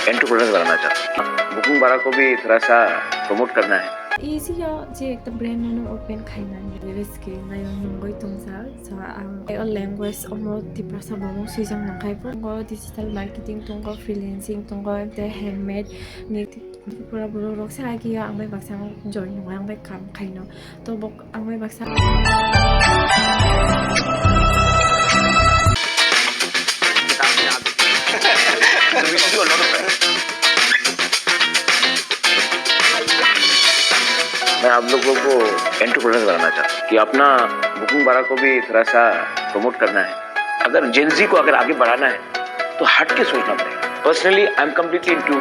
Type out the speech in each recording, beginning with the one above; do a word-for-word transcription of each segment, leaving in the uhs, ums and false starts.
एंटरप्रेन्योर बनाना चाहता हूँ। बुकिंग बारा को भी थोड़ा सा प्रमोट करना है। Easy ya, je ekta brand no open khaina ni risk nayo nungoi tongsa. So ang language omo Tiprasa bomong swijang nangkhai bo. Tongo digital marketing, tongo freelancing, tongo te handmade ni Tripura borok rok se agi ya ang bai baksa join nungoi ang bai kam khaino. To bok ang bai baksa. मैं आप लोगों को एंटरप्रेन्योर बनाना चाहता हूँ कि अपना बुकिंग बारा को भी थोड़ा सा प्रमोट करना है। अगर जेनजी को अगर आगे बढ़ाना है तो हट के सोचना पड़ेगा। Personally, I am completely into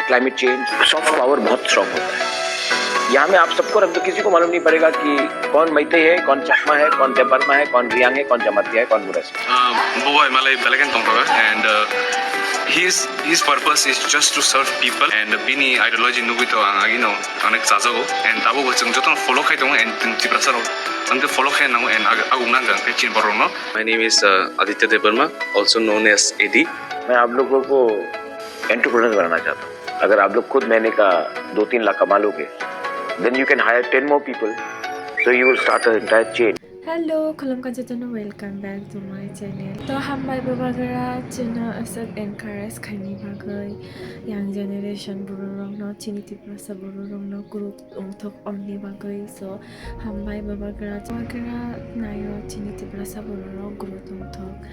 climate change. Soft power बहुत स्ट्रांग होता है। यहाँ में आप सबको रख दो, किसी को मालूम नहीं पड़ेगा कि कौन मैतेई है, कौन चकमा है, कौन देबबर्मा है, कौन रियांग है, कौन जमातिया है, कौन मुंडा है। Bubai malai belagan tongthok and his his purpose is just to serve people and bini ideology nugui to ang agino onek chajago and tabuk bo chwng jotono follow khai tongo and chwng Tiprasa rok ang follow khai nango and aguk nang ang khe chini borok no. My name is Aditya Debbarma, also known as Edi. मैं आप लोगों को एंटरप्रेन्योर बनाना चाहता हूँ। अगर आप लोग खुद महीने का दो तीन लाख कमा लोगे, then you can hire ten more people, so you will start an entire chain. Hello, khulumkha jotono, welcome back to my channel. To hambai babagra chwngno aswk encourage khaini bagwi, young generation bororokno, chini Tiprasa bororokno group wngthok omni bagwi. So hambai babagra, babagra nayo chini Tiprasa bororok group wngthok,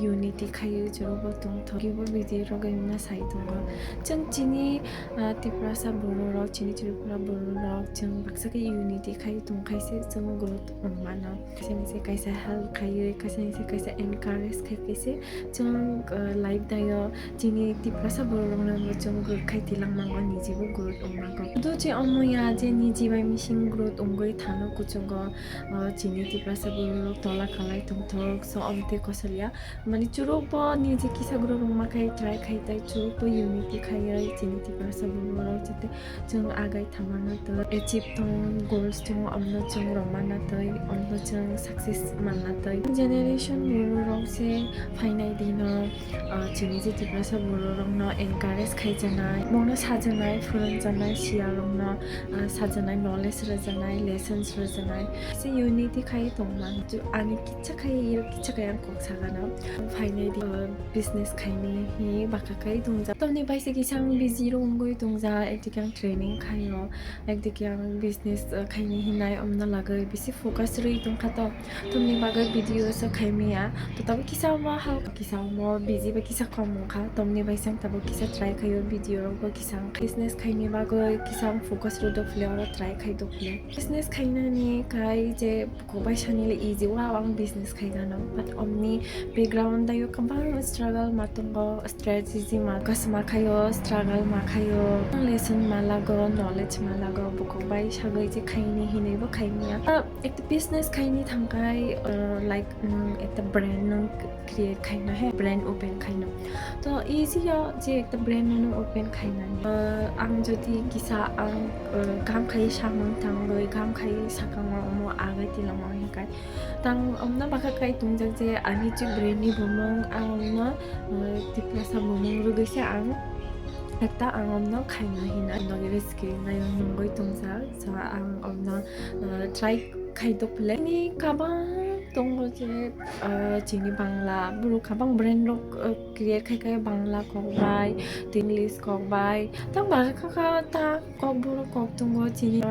unity khaiwi chwrwkbo tongthok. Kibo video rok wngna sai tongo. Chwng chini Tiprasa bororok, chini Tripura bororok chwng baksa khe unity khai tongkhaise chwng group wngmano. Kaisa ni se kaisa help khaiwi, kaisa ni se kaisa encourage khai kaise chwng life dayo chini Tiprasa bororokno bo chwng growth khai tilangmango, nijibo growth wngmango. Hudu je omo ya je niji bai mising growth wngwi thano kuchugo, chini Tiprasa bororok tola kalai tongthok, so omtwi kosolya. Mani churukbo niji kisa growth wngma khai try khai tai, churukbo unity khaiwi chini Tiprasa bororok jate chwng agai thamana twi achieve tong goals tongo, omno chwng romana twi, omno chwng success manna twi. Generation bororok se phainai dino, chini je Tiprasa bororokno encourage khaijanai, mungno sajanai, phwrwngjanai, siyarokno sajanai, knowledge rwjanai, lessons rwjanai. Se unity khai tongma, ani kisa khai, kisa khai ang kok sagana. Phainai di, business khaini hi baka khai tongja. Tamni bai se kisa ang busy rok wngwi tongja, ekdike ang training khaio, ekdike ang business khaini hinai omna lagwi bisi focus rwi tongkha to. Tamni bagwi video so khaimaya. To tabo kisa omo halka kisa omo busy ba kisa kom wngkha. Tamni bai se ang tabo kisa try khaio video rok bo kisa ang business khaini bagwi kisa ang focus rwi do phile oro try khai do phile. Business khainani khai je Bukhuk bai sanile easy, wow, ang business khaigano. But omni background dayo kwbang struggle ma tongo, strategy ma kasma khaio, struggle ma khaio, lesson ma lago, knowledge ma lago. Bukhuk bai sagwi je khaini hinwi bo khaimaya. Ah, ekta business khaini thangkai, uh, like, nwng ekta brand nwng create khaina he, brand open khaina. To easy ya je ekta brand no open khaina. Uh, ang jodi kisa ang, uh, kam khai samung tangwi, kam khai sakang omo agai tilang hinkai. Tang omna baka kai tungjak je ani je brand ni bumung ang omno, uh, Tiprasa bumung rwgwi se ang ekta ang omno khaina hina. Nogi risk nai nungwi tungjak. So ang omno, uh, try khai tok le. Ni kabang tongo je, uh, chini Bangla, buru kabang brand rok, uh, create khai khai Bangla kok bai, English kok bai. Tang baka kha ta kok buru kok tongo chini,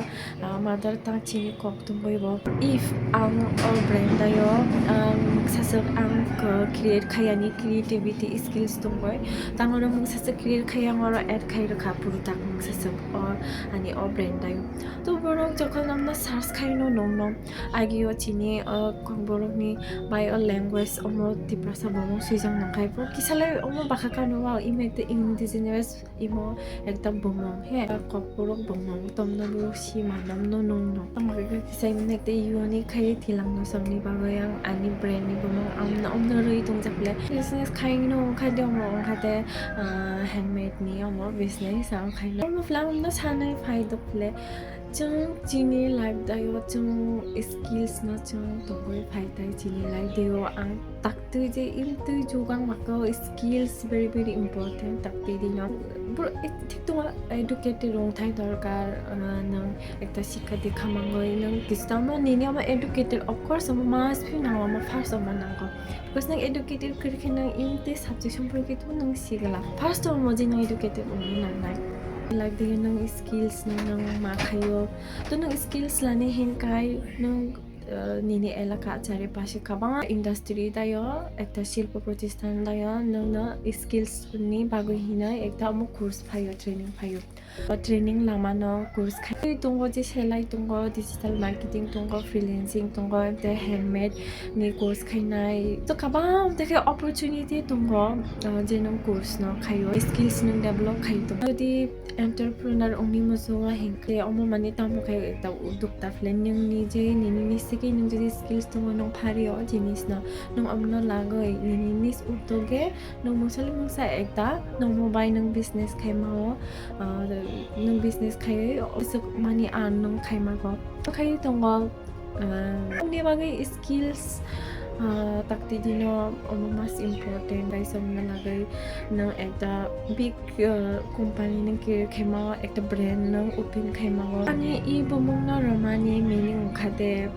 uh, mother tongue chini kok tongwi bo. If ang o brand ayo, ang sasok ang, uh, create khai ani creativity skills tongwi. Tang oro mung sasok create khai ang oro add khai rwkha buru tak mung sasok o ani o brand ayo. To borok jokhon amno search khaino nongno agio chini, uh, kokborokni bai o language omo Tiprasa bumung swijak nangkhai bo kisalai omo baka kano wa imo ekta indigenous imo ekta bumung he kokborok bumung tomno borok si manomno nongno tamo kisa imo ekta unique khai tilangno somni bagwi ang ani brand ni bumung amno omno rwi tongjak le business khaino khaide omo wngkhate, uh, handmade ni omo business ang khaino omo phlang omno sanai phai dokle. Chwng chini life dayo chwng skills no chwng tongwi phai tai chini life dayo ang taktwi je imtwi jugang maka skills very very important taktwi dino. Bro, thik tongo educated wng thai dorkar, ah, nang ekta sikha dikha mangoi nang kisitama nini ama educated of course ama mas phi nang ama first ama nango. Because nang educated kwrwi khe nang imtwi subject somporke to nang sigala. First of all, je nang educated wngwi nangnai. Like the nang skills nang nang ma khayo. To nang skills lani hinkai nang, uh, nini elaka achare pashe kabang industry dayo, ekta silpo protisthan dayo, nang no skills ni bagwi hinai ekta omo course phayo, training phayo. Training lamano course khai tongo, je selai tongo, digital marketing tongo, freelancing tongo, te handmade ni course khainai. To kabang te khe opportunity tongo, uh, je nung course no khaio, skills nung develop khai tongo. Jodi entrepreneur ongni muchungo hinkhe omo mani tamo khai ekta uduk ta phle nung ni je nini ni sike nung jodi skills tongo nung phario jinis no nung omno lagoi nini nis udoge nung mungsa le mungsa ekta nung mobile nung business khaimao. Ah, nung business khaiwi aswk mani earn nung khaima kok. Khai tongo, ah, nungni bagwi skills, ah, takti dino omo mas important. Kaisa wngna lagwi nung ekta big, ah, company nung career khaima, ekta brand nung open khaima o. Ani i bumung no romani meaning wngkha de,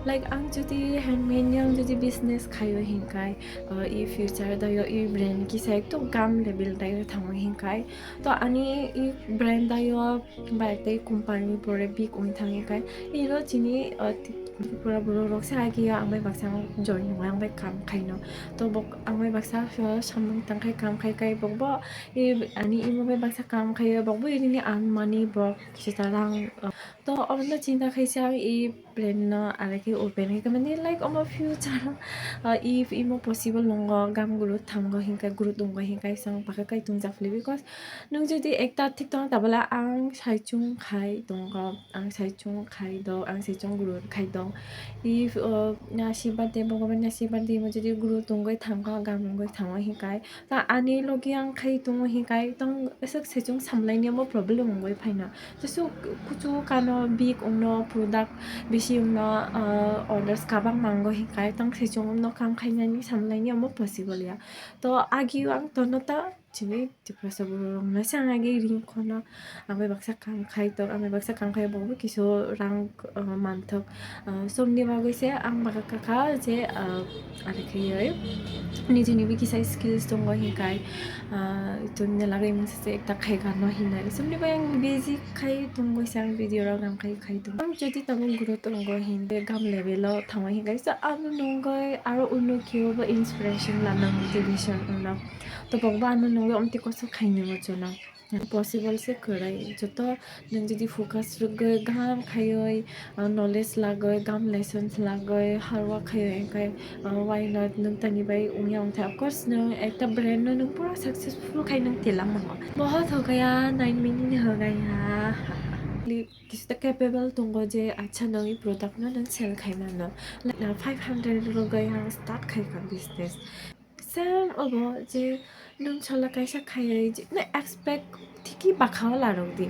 like, ang jodi handmade ni ang jodi business khaio hinkai, ah, i future dayo i brand kisa ekto gam level dayo thango hinkai. To ani i brand dayo ba ekta i company pore big wng thang hinkai. Iro chini, ah, Tripura borok rok se agi ang bai baksa join wng ang bai kam khaino. To bok ang bai baksa samung tang khai kam khai kai bok bo i ani imo bai baksa kam khai bok bo irini ang mani bok kisa rang, ah, to omo chinta khai se ang i brand no are khe open khe mani like omo future, ah, if imo possible nongo gam guru thango hinka guru tongo hinka isang baka kai tong jak phili because nung jodi ekta thik tong tabala ang sai chung khai tongo, ang sai chung khai do, ang sai chung guru khai do. If, uh, nasi birthday bogo nasi birthday mo jodi guru tongoi thango gam ongoi thango hinkai ta ani logi ang khai tongo hinkai tong esok sai chung samlai ni mo problem ongoi phaino. Jesu kuchu kano big wngno product bisi wngno, ah, orders kabang mango hinkai tang sechong wngno kam khainani samlaini omo possible ya. To agi ang tono ta chini Tiprasa borok rokno se ang agi ring khono ang bai baksa kam khai tok ang bai baksa kam khai bo kisu rang, ah, manthok. Ah, somni bagwi se ang baka kakha je, ah, are khaiwi nijini bo kisa skills tongo hinkai. Ah, chwngno lagwi mungsa se ekta khai gano hinwi. Chwngno bai ang busy khai tongwi se ang video rok ang khai khai tongo. Ang jodi tabuk guru tongo hinwi gam level o thangwi hinwi kaisa ano nungwi aro uno kiyo bo inspiration lana motivation wngno. To bokbo ano nungwi omtwi koso khaini muchungo. Possible se kwrwi joto Nwng jodi focus rwgwi, gam khaiwi, ah, knowledge lagwi, gam lessons lagwi, hard work khaiwi, hwnkhe, ah, why not nwng tani bai wngya wngthai? Of course, nwng ekta brand no nwng pura successful khai nwng tila mano. Boho thokaya nine minute ni hwgaya. Kisa ta capable tongo je, acha, nwng i product no nwng sell khai mano. Like, na five hundred rwgwi ang start khai kha business. Same obo je nwng sola kaisa khaiwi je, na expect thiki bakha o larok di,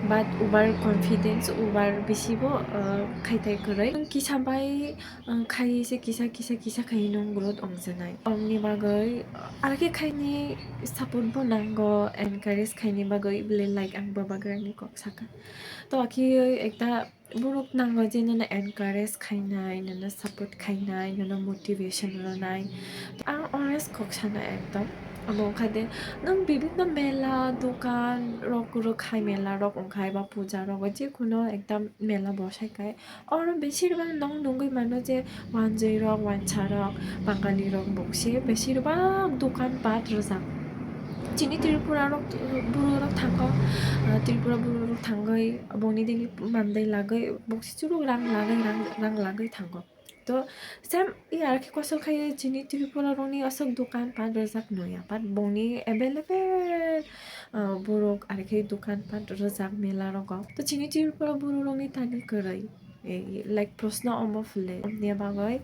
but over confidence, over bisi bo, uh, khaitai kwrwi. Nwng kisa bai, uh, khaiwi se kisa, kisa, kisa khaiwi nwng growth ongjanai. Omni bagwi, uh, arkhe khaini support bo nango, encourage khaini bagwi bile like ang Babagrani kok saka. To akhe ekta borok nango je nono encourage khainai, nono support khainai, nono motivation rwnai. Ang honest kok sana ekdom. Abo wngkha de, nwng bibinno mela, dokan rok, rok hai mela rok wngkhai ba puja rok, je kono ekta mela bosai khai. Oro beshirbak nwng nungwi mano je wanjwi rok, wansa rok, Bangali rok bokse beshirbak dokan pat rwjak. Chini Tripura rok, buru rok thango, ah, Tripura buru rok thangwi bongni dini mandai lagwi bokse churuk rang lagwi, rang, rang lagwi thango. To same iya khe kosol khai chini Tripura rokni aswk dokan pat rwjak noya, pat bongni available, ah, borok arkhe dokan pat rwjak mela rogo. To chini Tripura buru rokni tani kwrwi. Eh, like, proshno omo phile. Omni bagwi,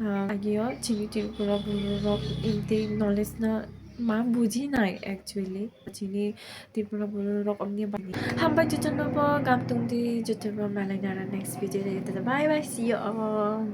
ah, agio chini Tripura borok imtwi knowledge no Ma buji nai actually. Chini Tripura bulu rok omni bani. Hambai jotono bo gam tungdi jotono malai nara next video de. Bye bye, see you all.